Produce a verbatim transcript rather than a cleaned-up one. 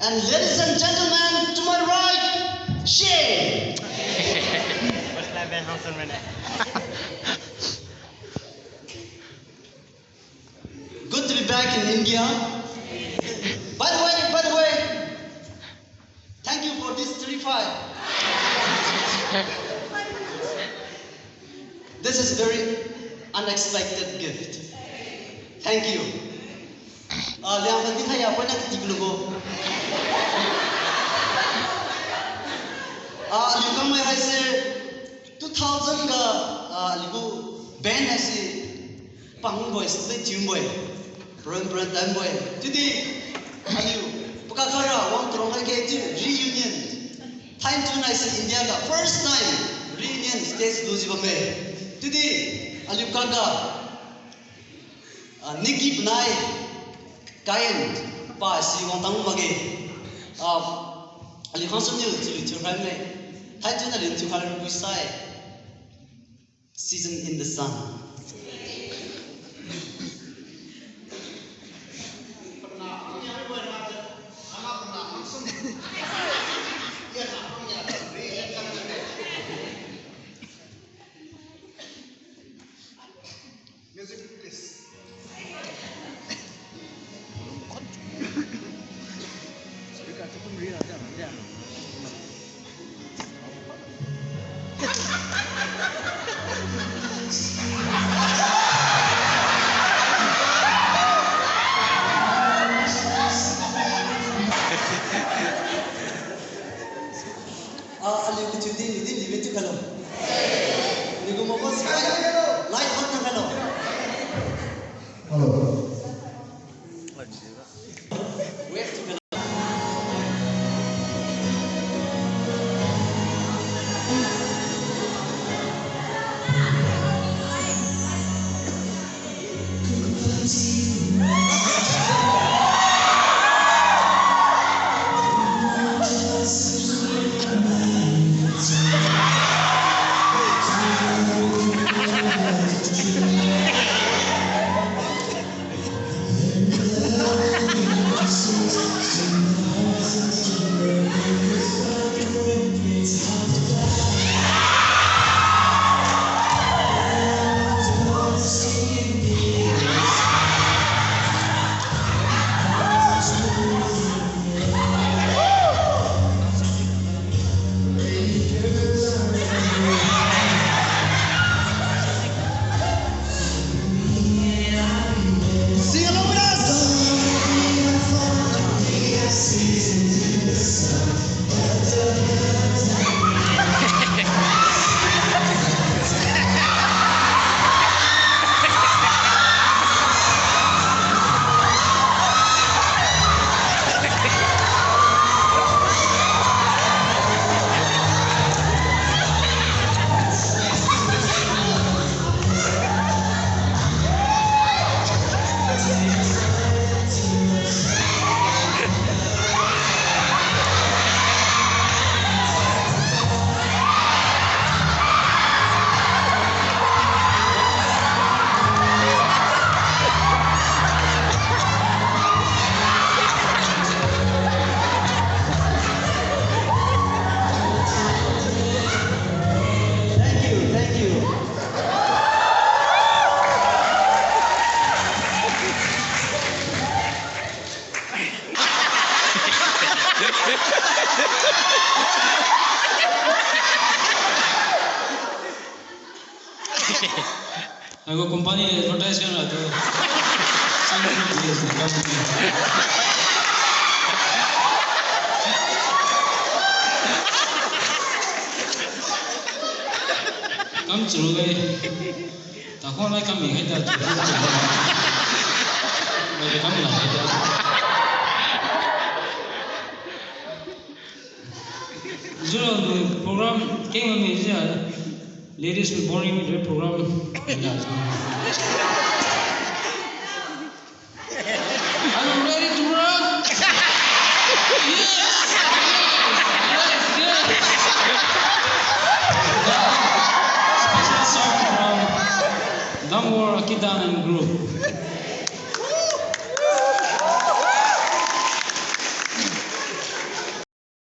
And ladies and gentlemen, to my right, Shane. Good to be back in India. By the way, by the way, thank you for this three five. This is very unexpected gift. Thank you. Ah, Liangmai di khaiya poina kati kulubo. Ah, aliu kangmai haise two thousand ga, ah, aliu gu band haise pangbo-e, stay tuned bo-e. Pran pran tanbo-e. Chiudi aliu pakak khaira wang tarong khaike chiu reunion. Thainai chunai se India ga first time reunion stage lujiu bamme. Chiudi aliu kangga, ah, Nicky Panai, Kayan, pa si wangtang makge. Ah, aliu khang sumniu chiu thiukhai me. Thainai chunai aliu thiukhai lu sai. Season in the Sun. Music, please. Ah, aliu kuthiu di, di, di, di, tu kalo. Aliu gu mobile si light on na kalo. Hello. Sing along with us. Thank you, thank you. Agu company advertisement la tu. Kam chulu-e. Takhuang lai kam mi hai ta. Welcome la hai ta. Zura program keng mi ja. Ladies mi boring mi program. Are you ready to run? Yes! Yes! Yes! Yes! Special song from Dangwar Akidan and group.